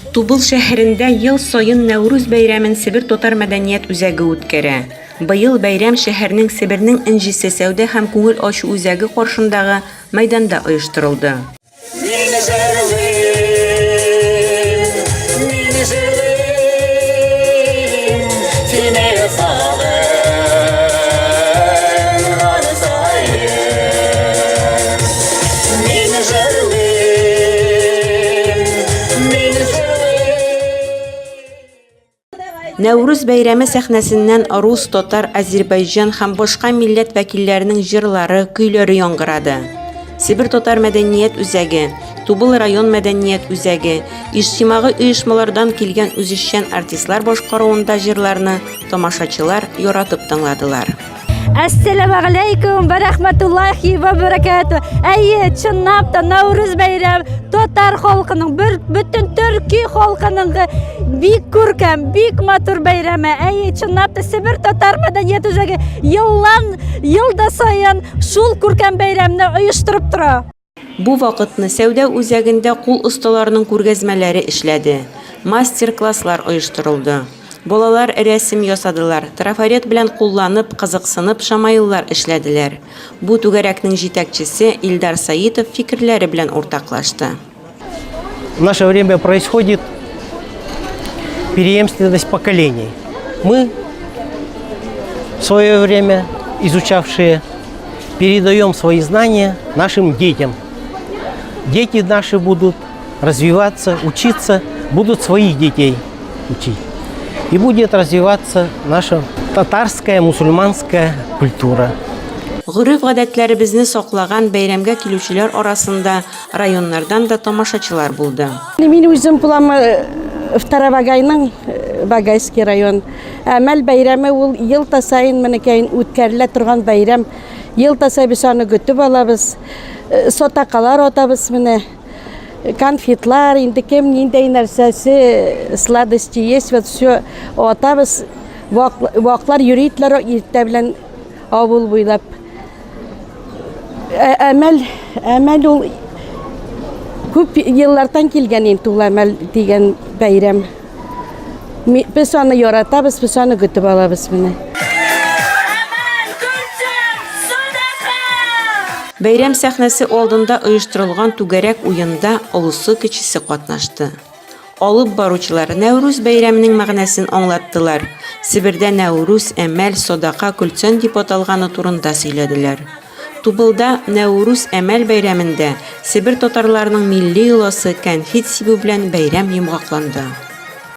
Тубыл шәһәрендә ел саен Нәүрүз бәйрәмен Себер татар мәдәният үзәге үткәрә. Быел бәйрәм шәһәрнең Себернең энҗесе сәүдә һәм күңел ачу үзәге каршындагы мәйданда оештырылды. Мин җырлыйм, мин җырлыйм, сине сагынган саен. Мин җырлыйм, мин җырлыйм. Нәүрүз бәйрәме сәхнәсеннән рус, татар, азербайҗан һәм башка милләт вәкилләренең җырлары, көйләре яңгырады. Себер татар мәдәният үзәге, Тубыл район мәдәният үзәге, иҗтимагый оешмалардан килгән үзешчән артистлар башкаруында җырларны тамашачылар яратып тыңладылар. Әссәламәгаләйкүм вә рәхмәтуллахи вә бәрәкәтү. Әйе, чынлап та Нәүрүз бәйрәм татар халкының, бер бөтен төрки халкының бик күркәм, бик матур бәйрәме. Әйе, чынлап та Себер татар мәдәният үзәге еллан ел да саен шул күркәм бәйрәмне оештырып тора. Бу вакытны сәүдә үзәгендә кул осталарының күргәзмәләре эшләде, мастер-класслар оештырылды. Балалар рәсем ясадылар, трафарет белән кулланып, кызыксынып шамаиллар эшләделәр. Бу түгәрәкнең җитәкчесе Илдар Саитов фикерләре белән уртаклашты. В наше время происходит преемственность поколений. Мы, в свое время изучавшие, передаем свои знания нашим детям. Дети наши будут развиваться, учиться, будут своих детей учить. И будет развиваться наша татарская, мусульманская культура. Гореф-гадәтләребезне саклаган бәйрәмгә килүчеләр арасында районнардан да тамашачылар булды. Мин үзем булам э, Второвагайның э, Вагайский район. Әмәл бәйрәме ул ел та саен менекәен үткәрелә торган бәйрәм. Ел та саен без аны көтеп алабыз. Э, сотакалар атабыз менә. Конфетлар, инде кем ниндәй нәрсәсе, сладости есть, вот все атабыз. Ваклар йөритләр иртә белән авыл буйлап. Ә, әмәл, әмәл ул күп еллардан килгән инде ул әмәл дигән бәйрәм. Без аны яратабыз, без аны көтеп алабыз менә. Бәйрәм сәхнәсе алдында оештырылган түгәрәк уенда олысы-кечесе катнашты. Алып баручылар Нәүрүз бәйрәменең мәгънәсен аңлаттылар, Себердә Нәүрүз, Әмәл, Садака, Көлцән дип аталганы турында сөйләделәр. Тубылда Нәүрүз, Әмәл бәйрәмендә Себер татарларының милли йоласы кәнфит сибү белән бәйрәм йомгакланды.